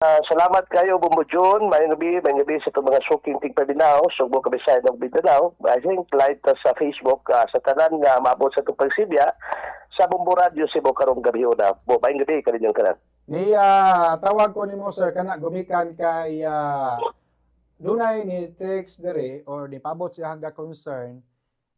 Salamat kayo, Bombo Jun. Maayong gabi sa itong mga suking tigpaminaw, Sugbo, Kabisayan ug Mindanao. I think live ta sa Facebook, sa tanan nga maabot sa itong pagsibya sa Bombo Radio Cebu karong gabi na. Bo, maayong gabi kaninyong tanan. Ni tawag ko nimo, sir, kana gumikan kay dunay ni text dere or ni pabot siya hangga concern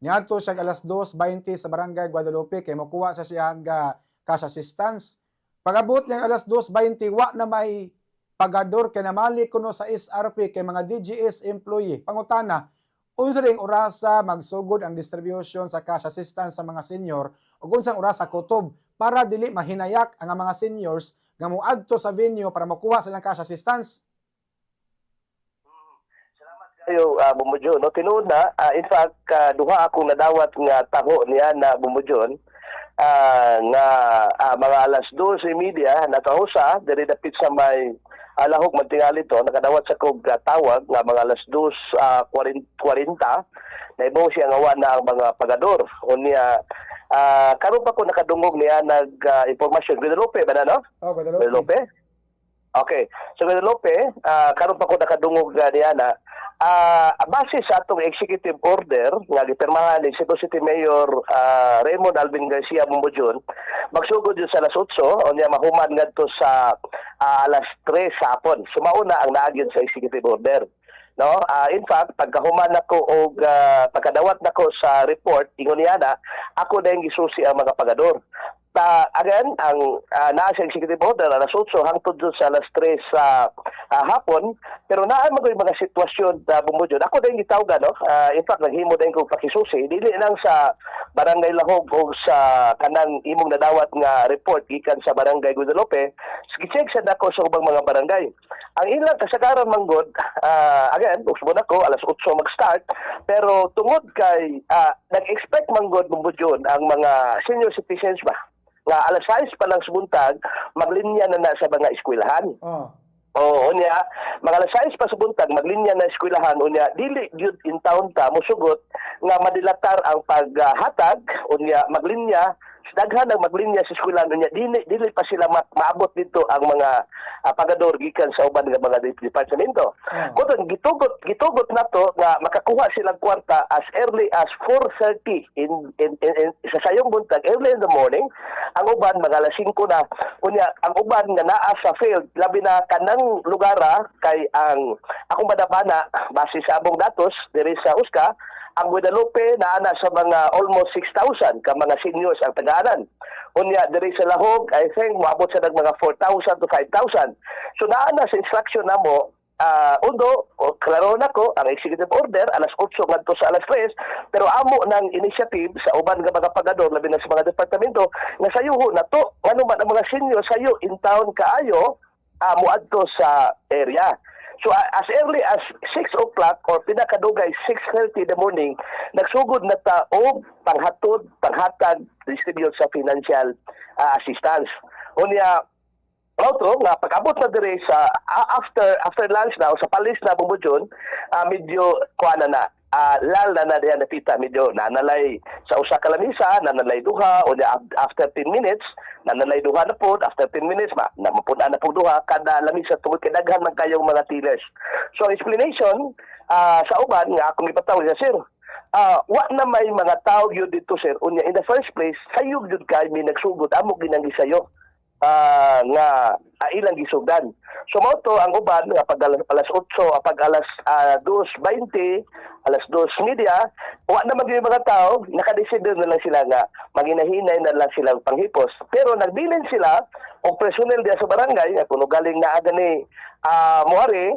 niadto siya alas 2:20 sa Barangay Guadalupe kay mokuha sa siya hangga cash assistance. Pag-abot niya alas 2:20, wa na may pagador kay namali kuno sa SRP kay mga DGS employee. Pangutana, unsa ring orasa magsugod ang distribution sa cash assistance sa mga senior ug unsang orasa kutob para dili mahinayak ang mga seniors nga moadto sa venue para makuha silang cash assistance? Salamat kayo, Bombo Jun. No, tinuod na, in fact, duha akong nadawat nga taho niya na, Bombo Jun, nga mga alas 12:30 nataho sa diri dapit sa may Lahog man tingali to. Nakadawat sa kog tawag nga mga alas 2:40 naibaw siya nga wa na ang mga pagador. Unya karon pa ko nakadungog niya nag impormasyon. Guadalupe ba na, no? Oh, Guadalupe. Guadalupe. Okay. So Guadalupe, karon pa ko nakadungog niya na base sa atong executive order nga gipirmahan ni Cebu City Mayor Raymond Alvin Garcia, Bombo Jun, magsugod yun sa alas 8 unya mahuman ngadto sa alas 3 sa hapon. So mauna ang naa gyud sa executive order. No? In fact, pagkahuman nako og pagkadawat nako sa report ingon niya na ako na yung gisusi ang mga pagador. Ta again, ang naa sa executive order alas 8 hangtod dun sa alas 3 sa hapon, pero naa man ko'y mga sitwasyon na, Bombo Jun. Ako din gitawgan, no? In fact, naghimo din ko pakisusi dili lang sa Barangay Lahog o sa kanang imong nadawat nga report gikan sa Barangay Guadalupe. Gi-check sad ako sa ubang mga barangay. Ang ilang kasagaran manggod, again, usbon ako alas 8 mag-start, pero tungod kay nag-expect manggod, Bombo Jun, ang mga senior citizens ba nga alas 6 pa lang sa buntag maglinya na na sa mga eskwelahan. Oo, unya, mga alas 6 pa sa buntag maglinya na eskwelahan, unya dili gyud in town ta musugot nga madilatar ang paghatag, unya maglinya daghan ang maglinya sa eskwelahan, unya dili dili pa sila maabot dito ang mga pagador gikan sa uban nga mga departamento. Kuton gitugot gitugot nato nga makakuha silang kwarta as early as 4:30 in sa sayong buntag, early in the morning. Ang uban mga alas 5 na. Unya ang uban nga naa sa field, labi na kanang lugara kay ang akong badabana base sa among datos diri sa USCA, ang Guadalupe naa na sa mga almost 6,000 ka mga seniors ang tagaanan. Unya diri sa Lahog, I think moabot sa nag mga 4,000 to 5,000. So naa na sa instruction namo, although o, klaro na ko ang executive order alas 8 ngadto sa alas 3, pero amo ng initiative sa uban nga mga pagador, labi na sa mga departamento, nga sayuho na to ngano man ang mga senior sayo in town kaayo moadto sa area. So as early as 6 o'clock or pinakadugay 6:30 in the morning, nagsugod na ta og panghatod, panghatag, distribute sa financial assistance. Unya auto nga pag-abot na dire sa after after lunch na o sa palis na, Bombo Jun, medyo kuha na na lal na na diyan napita, medyo nanalay sa usa ka lamisa, nanalay duha o after 10 minutes nanalay duha na pod, after 10 minutes ma na mapud-an na pud duha kada lamisa tungod kay daghan man kayong mga tillers. So ang explanation sa uban nga akong ipatawag siya, "Sir, wa na may mga tao yun dito, sir. Unya in the first place sayo gyud kay mi nagsugod, amo ginang gisayo nga ilang gisugdan." So mao to ang uban nga pag alas 8, pag alas 2:20, alas 2:30, wa na yung mga tao, nakadesider na lang sila nga maginahinay na lang silang panghipos. Pero nagbilin sila og personnel diya sa barangay nga kuno galing naa gani moari,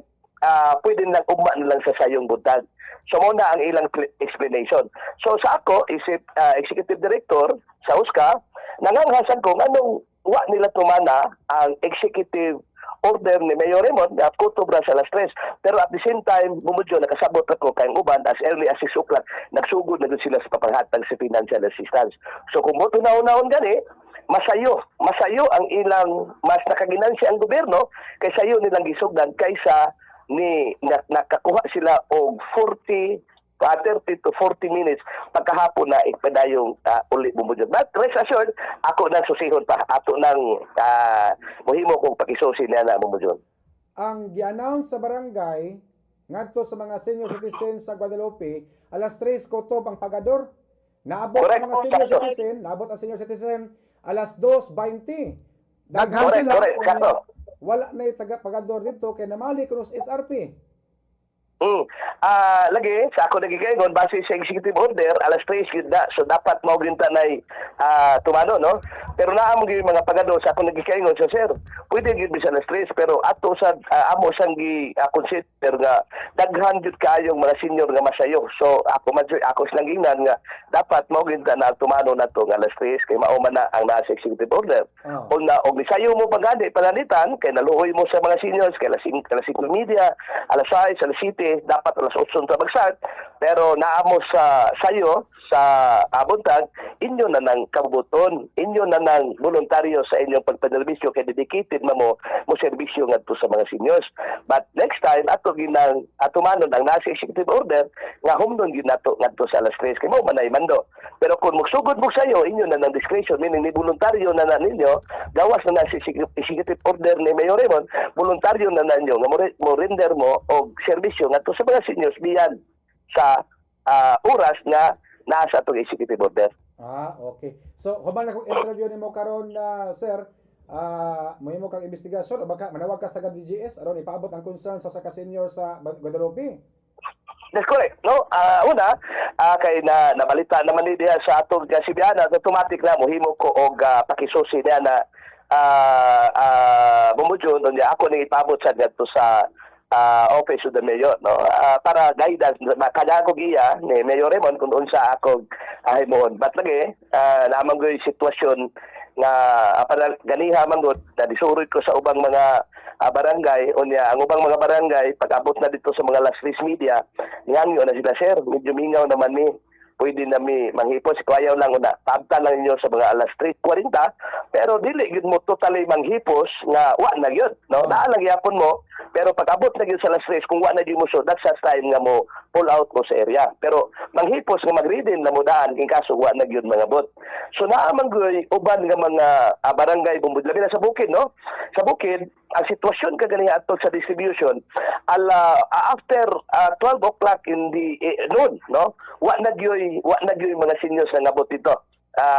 pwede nang ugma na lang sa sayong buntag. So mao na ang ilang explanation. So sa ako isip executive director sa USCA, nanganghasan ko nganong wa nila tumana ang executive order ni Mayor Raymond nga kutob ra sa alas 3. Pero at the same time, Bombo Jun, nakasabot ako kay ang uban as early as 6 o'clock nagsugod na gud sila sa papanghatag sa financial assistance. So kung mo naon gani, masayo, masayo ang ilang mas nakaginansya ang gobyerno kay sayo nilang gisugdan kaysa ni nakakuha sila og 40 30 to 40 minutes pagkahapon na ipadayong uli, Bombo Jun. But rest assured, ako nang susihon pa. Ato nang muhimo kong pakisusi niya na, Bombo Jun. Ang gi-announce sa barangay ngadto sa mga senior citizens sa Guadalupe, alas 3 kutob ang pagador. Naabot ang mga senior citizen, naabot ang senior citizen alas 2:20. Daghan sila. Correct, Unya, wala na taga pagador dito kay namali kuno sa SRP. Ah, lagi sa ako nagigaygon, base sa executive order, alas 3 gyud na. So dapat mao gyud ta nay tumano, no? Pero naa mo gyud mga pagador sa ako nagigaygon sa, "Sir, pwede gyud bisan alas 3," pero ato sa amo sang gi consider nga daghan gyud kaayong mga senior nga masayo. So ako man ako silang gingnan nga dapat mao gyud ta na tumano nato nga alas 3 kay mao man na ang naa sa executive order. O na og nisayo mo pagani palanitan kay naluoy mo sa mga seniors kay alas 5, alas 5:30, alas 6, alas 7, dapat alas 8 ta mag-start, pero naa mo sa sayo sa buntag, inyo na nang kabubuton, inyo na nang voluntaryo sa inyong pagpanerbisyo kay dedicated na mo mo serbisyo ngadto sa mga seniors. But next time, ato ginang atumanon ang nasa executive order nga humnon gyud nato ngadto sa alas 3 kay mao man ay mando. Pero kung magsugod mo sayo, inyo na nang discretion, meaning ni voluntaryo na na ninyo, gawas na na sa executive order ni Mayor Raymond, voluntaryo na ninyo nga mo render mo og serbisyo ngadto sa mga seniors biyan sa oras nga naa sa atong executive order. Ah, okay. So, human akong interview nimo karon na, sir, mohimo kang investigasyon o baka manawag ka sa taga DGS aron ipaabot ang concern sa ka senior sa Guadalupe. That's correct, no? Una, kay na nabalita naman ni diha sa atong Sibiana, automatic na mohimo ko og pakisusi niya na bumudyon unya ako ning ipabot sa ngadto sa office of the mayor, no? Para guidance makadago iya ni Mayor Raymond kung unsa ako himuon. But lagi lamang ko sitwasyon nga para ganiha man gud na disuroy ko sa ubang mga barangay. Unya ang ubang mga barangay, pag abot na dito sa mga alas 3:30, ngangyo na sila, "Sir, medyo mingaw naman mi, pwede na mi manghipos?" Ayaw lang una, paabtan lang ninyo sa mga alas 3:40, pero dili gyud mo totally manghipos nga wa na gyud, no? Naa lang gyapon mo, pero pag abot na gyud sa alas 3, kung wa na gyud mo, so that's the time nga mo pull out mo sa area. Pero manghipos nga magridin na mo daan in kaso wa na gyud mangabot. So naa man gyud uban nga mga barangay, bumbud, labi na sa bukid, no? Sa bukid ang sitwasyon kaganiha atol sa distribution, ala after 12 o'clock in the noon, no, wa na gyud mga seniors na ngabot dito.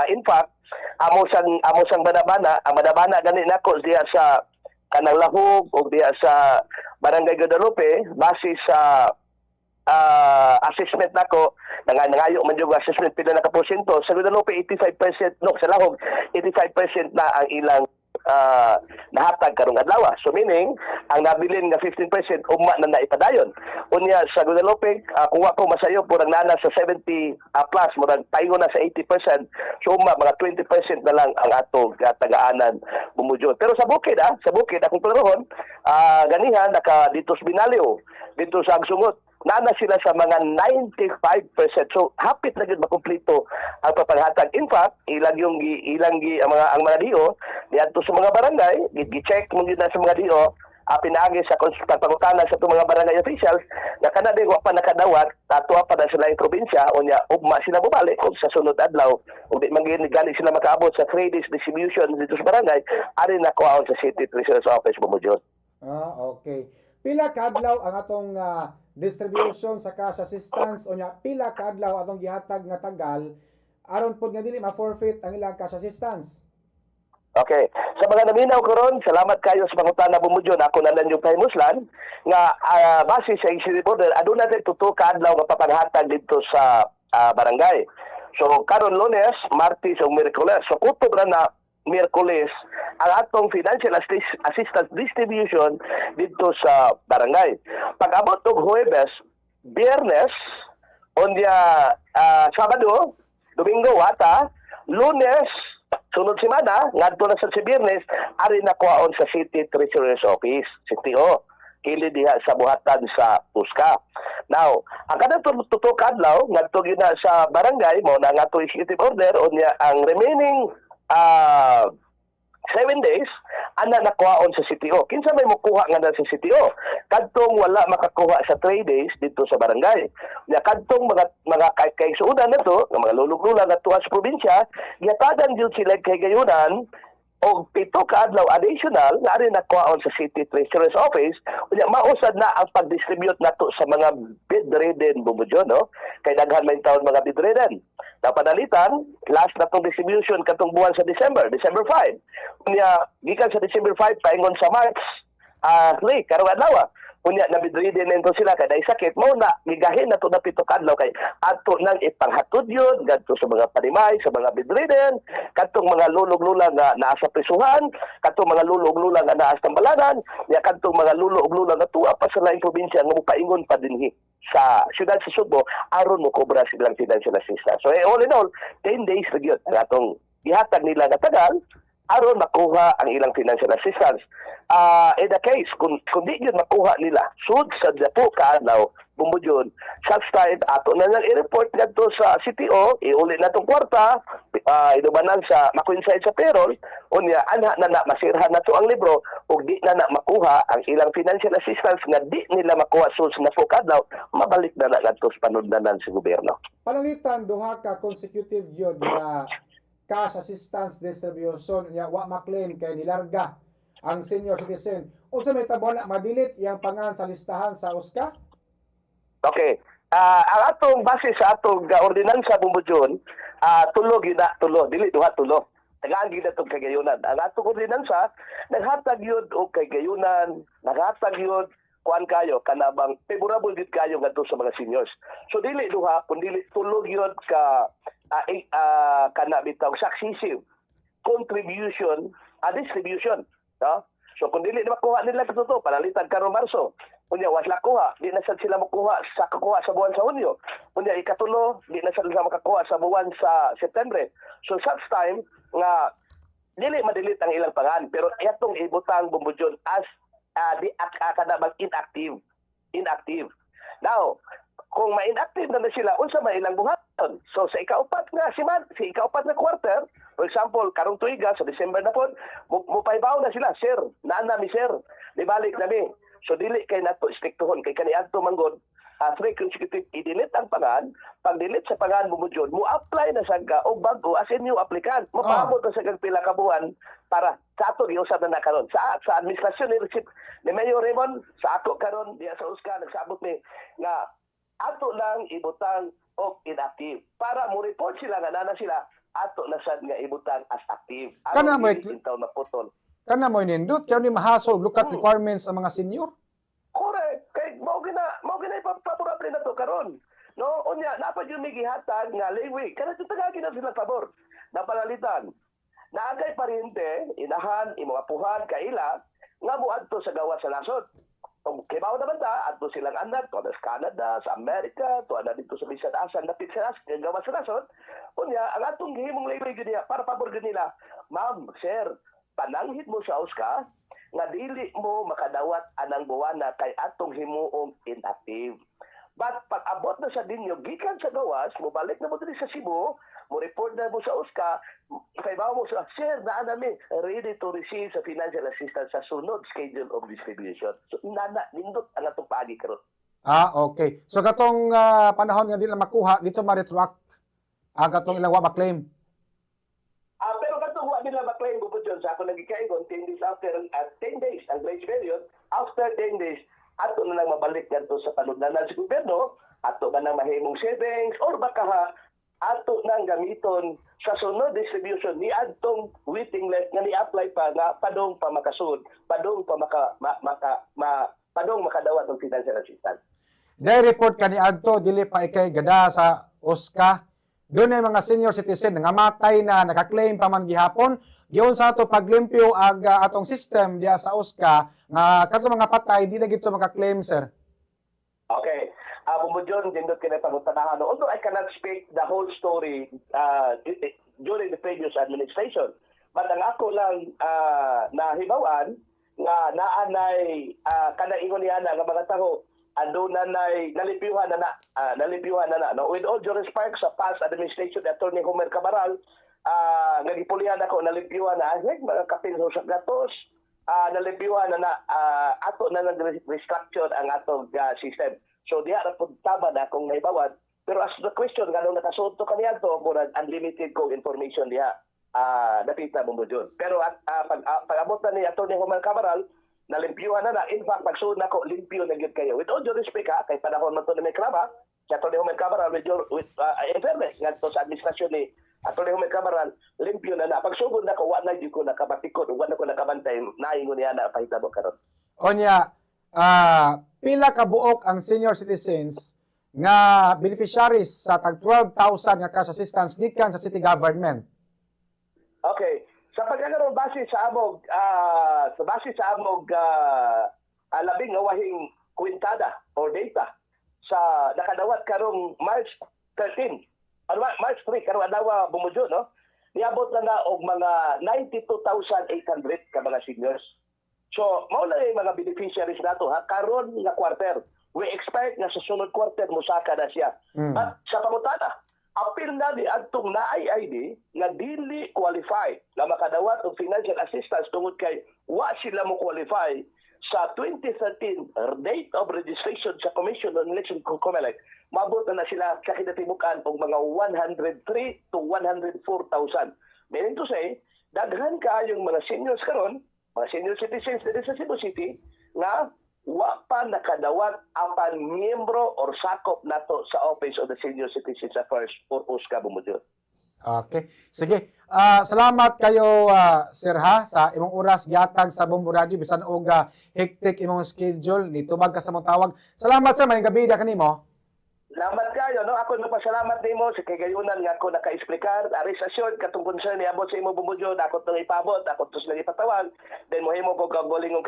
In fact, amo sang banabana, ang banabana gani nako diha sa kanang Lahug o diha sa Barangay Guadalupe, base sa assessment nako, nangayo man yung assessment pila na ka porsyento sa Guadalupe, 85%, no, sa Lahog 85% na ang ilang nahatag karong adlaw. So meaning ang nabilin nga 15% ugma na naipadayon. Unya sa Guadalupe, kung wa ko masayo, murag nana sa 70 plus, murag paingon na sa 80%. So ugma mga 20% na lang ang ato tagaanan bumudyon. Pero sa bukid, sa bukid akong klarohon, ganihan naka dito sa Binaliw, dito sa Agsungot, nana sila sa mga 95%. So hapit na gyud makumpleto ang papanghatag. In fact, ilang yung ilang gi, ang mga DO niadto sa mga barangay, gi-check mo gyud na sa mga DO, pinaagi sa pagpangutana sa itong mga barangay officials na kana di wa pa nakadawat, atua pa na sila yung probinsya. Unya ugma sila bumalik kung sa sunod adlaw ug di man gyud gani sila makaabot sa 3 days distribution dito sa barangay, ari na kuhaon sa City Treasurer's Office, bumudyon. Ah, okay. Pila kaadlaw ang atong distribution sa cash assistance, unya pila kaadlaw atong gihatag nga tagal aron pod nga dili ma-forfeit ang ilang cash assistance? Okay. Sa mga naminaw karon, salamat kayo sa pangutana, bumudyon. Ako na lang yung pahimuslan nga base sa executive order, aduna din tuto ka adlaw nga papanghatag dito sa barangay. So karon Lunes, Martes ug Miyerkules. So kutob ra na Miyerkules ang atong financial assistance distribution dito sa barangay. Pag abot og Huwebes, Biyernes, unya Sabado, Domingo wata, Lunes, sunod semana, ngadto na sa si Biyernes, ari na kuhaon sa City Treasurer's Office, CTO, kili diha sa buhatan sa Puska. Now, ang kanang tuto ka adlaw ngadto gyud na sa barangay mo na nga executive order. Unya ang remaining 7 days ana nakuhaon sa CTO. Kinsa may mokuha nga na sa CTO? Kadtong wala makakuha sa 3 days dito sa barangay. Nya kadtong mga kay kay suodan na to, nga mga lulog-lula nga tuwa sa probinsya, gihatagan gyud sila kay gayunan. Og 7 ka adlaw additional nga ari nakuhaon sa City Treasurer's Office. Unya mausad na ang pag-distribute nato sa mga bedridden, Bombo John, no? Kay daghan man taon mga bedridden. Napanalitan, last na tong distribution katong buwan sa December, December 5. Unya gikan sa December 5 paingon sa March 3 karong adlaw. Unya na bedridden nito sila kay dahil sakit mao na gigahin na to na 7 ka adlaw kay ato nang ipanghatod yun gadto sa mga panimay, sa mga bedridden, kadtong mga lulog lula nga naa sa prisuhan, kadtong mga lulog lula nga naa sa tambalanan, ya kadtong mga lulo ug lula nga tuwa pa sa laing probinsya nga mopaingon pa dinhi sa siyudad sa Sugbo aron mo kobra silang financial assistance. So all in all, 10 days na gyud ang atong gihatag nila nga tagal aron makuha ang ilang financial assistance. In the case, kung di yun makuha nila, sud sa napo kaadlaw, Bombo John, such time, ato na lang i-report ngadto sa CTO, iuli na tong kwarta, idubanan sa, makoincide sa payroll, unya, anha na na, masirhan na to ang libro, ug di na na makuha ang ilang financial assistance nga di nila makuha sud sa napo kaadlaw, mabalik na na ngadto sa panudlanan sa gobyerno. Pananglitan duha ka consecutive gyud nga cash assistance distribution nya wa ma-claim kay nilarga ang senior citizen. Unsa may tabo na, ma-delete iyang pangalan sa listahan sa OSCA? Okay. Ang atong base sa atong ordinansa, Bombo John, tulo gina, tulo, dili duha, tulo. Tagaan gid atong kagayunan. Ang atong ordinansa naghatag yun og kagayunan, naghatag yun kuan kayo kanabang favorable gid kayo ngadto sa mga seniors. So dili duha kun dili tulo gyud ka kana bitaw successive contribution, distribution, no? So kung dili na makuha nila totoo, panalitan karon Marso. Unya wala kuha, di na sad sila makuha sa kakuha sa buwan sa Hunyo. Unya ikatulo, di na sad sila makakuha sa buwan sa September. So such time nga dili ma-delete ang ilang pangan, pero itong ibutang, Bombo John, as di kada mag inactive. Inactive. Now, kung ma-inactive na na sila, unsa man ilang buhaton? So sa ikaupat nga siman, sa ikaupat nga quarter, for example, karong tuiga sa December na pod, mupaybaw na sila, "Sir, naa na mi sir, nibalik na mi." So dili kay nato striktohon kay kaniadto manggod three consecutive i-delete ang pangan, pag-delete sa pangan mo mo mo apply na sad ka og bag-o as a new applicant. Mo paabot na sa kag pila ka buwan para sa ato giusab na na karon. Sa administrasyon ni Recip, ni Mayor Raymond, sa ato karon diya sa USCA nagsabot ni nga ato lang ibutang og inactive para mo report sila nga nana sila, ato na sad nga ibutang as active. Kana Aron mo dili intaw maputol. Kana mo nindot kay ni mahasol look at requirements ang mga senior. Correct. Kay mao gina ipafavorable na to karon. No, unya napa jud mi gihatag nga leeway. Kana jud tagagi na sila pabor. Napalalitan. Naagay paryente, inahan, imong apuhan, kaila, nga moadto sa gawas sa nasod. Kung kibaw naman ta, adto silang anak, tuwa na sa Canada, sa Amerika, tuwa na dito sa bisan asa, napit sa gawas sa nasod. Unya, ang atong gihimong leeway gyud niya, para pabor gyud nila, "Ma'am, sir, pananghid mo sa OSCA, nga dili mo makadawat anang buwana kay atong himuong inactive. But pag abot na sa dinyo, gikan sa gawas, mobalik na mo diri sa Cebu, mo report na mo sa OSCA, kay ba mo sa sir, naa nami ready to receive sa financial assistance sa sunod schedule of distribution." So nana nindot ang atong paagi karon. Ah, okay. So katong panahon nga di na makuha, dito ma-retroact ang katong ilang wa ma-claim. Pero katong wa nila ma-claim, bukod yun, sa ako nagikaingon, 10 days after, 10 days, ang grace period, after 10 days, ato na lang mabalik ngadto sa panudlanan sa gobyerno, ato ba nang mahimong savings, or baka ha, ato nang gamiton sa sunod distribution ni adtong waiting list nga ni-apply pa nga padong pa makasud, padong pa maka, ma, maka, ma, padong makadawat ng financial assistance. Dahil report ka ni adto dili pa ikay gada sa OSCA. Doon ay mga senior citizen nga matay na naka-claim pa man gihapon. Giun sa ato paglimpyo ag atong system diya sa OSCA nga kadto mga patay di na gito maka-claim, sir? Okay. Bombo John, dindot kina pangutanahan. Although I cannot speak the whole story during the previous administration, but ang ako lang nahibawan nga naanay kana ingon niya na nga mga taho ando na nay nalimpyuhan na na nalimpyuhan na na, no? With all due respect sa past administration, Attorney Homer Cabaral, nga gipulihan ako, nalimpyuhan na ay mga kapin sa gatos, nalimpyuhan na na, ato na nag restructure ang atong system. So diha ra pud tama na akong nahibawan, pero as the question nganong nakasulto kaniadto, murag unlimited kong information diha. Dapita, Bombo Jun. Pero at pag-abot na ni Atty. Homer Cabral, nalimpyuhan na na. In fact, pagsuod nako, limpyo na gyud kayo. With all due respect ha, kay panahon man to ni may kraba, si Atty. Homer Cabral, with in fairness, ngadto sa administrasyon ni Atty. Homer Cabral, limpyo na na. Pagsugod nako, wa na gyud ko nakabatikod, wa na ko nakabantay, naingon niya na pahitabo karon. Onya, pila ka buok ang senior citizens nga beneficiaries sa tag 12,000 nga cash assistance gikan sa city government? Okay. Sa pagkakaroon base sa amog labing wahing kwintada or data sa nakadawat karong March 13. Ano ba? March 3 karong adlaw, Bombo Jun, no? Niabot na na og mga 92,800 ka mga seniors. So, mao na yung mga beneficiaries nato ha karon nga quarter. We expect nga sa sunod quarter musaka na siya. At sa pangutana, apil na ni adtong naay ID nga dili qualify na makadawat og financial assistance tungod kay wa sila mo qualify sa 2013 date of registration sa Commission on Election, COMELEC, mabot na na sila sa kinatibukan og mga 103 to 104,000. Meaning to say, daghan kaayong mga seniors karon, mga senior citizens diri sa Cebu City nga wa pa nakadawat apan miyembro or sakop nato sa Office of the Senior Citizens Affairs or OSCA, Bombo Jun. Okay. Sige. Salamat kayo, sir ha, sa imong oras gihatag sa Bombo Radio bisan og hectic imong schedule, nitubag ka sa mong tawag. Salamat, sir, maayong gabii kanimo. Salamat kayo, no? Ako nagpasalamat nimo sa kagayunan nga ako naka-explicar. Rest assured, katong concern niabot sa imo, Bombo Jun, ako tong ipabot, ako to sila ipatawag. Then mohimo ko kag galing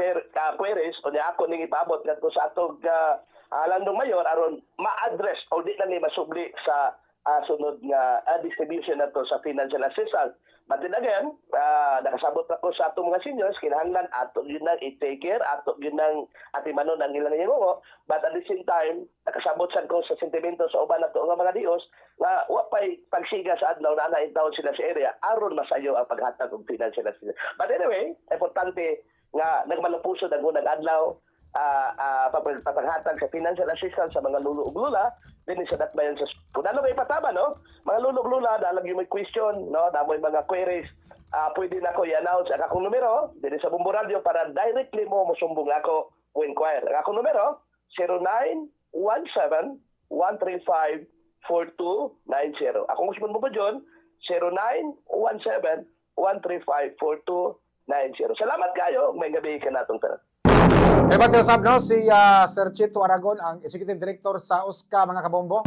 queries o niya ako ning ipabot ngadto sa atong landong mayor aron ma-address o di lang ni masubli sa sunod nga distribution nato sa financial assistance. But then again, nakasabot ako sa atong mga seniors, kinahanglan ato yun nang i-take care, ato yun nang atimanon ang ilang yangongo. But at the same time, nakasabot sad ko sa sentimento sa uban nato nga mga DOs nga wa pay pagsiga sa adlaw na ana taon sila sa area aron masayo ang paghatag og financial assistance. But anyway, importante nga nagmalupusod ang unang adlaw paghatag sa financial assistance sa mga lulo ug lula dinhi sa Dakbayan sa. Kung ano may pataba, no, mga lulo ug lula dalag yung may question, no, damoy mga queries, pwede na ko i-announce ang akong numero dinhi sa Bombo Radio para directly mo mosumbong ako o inquire. Ang akong numero, 0917 135 4290. Akong usbon mo ba dyan? 0917 135 4290. Salamat kayo. Maayong gabii kanatong tanan. Kay ba no si Sir Chito Aragon, ang Executive Director sa OSCA, mga kabombo.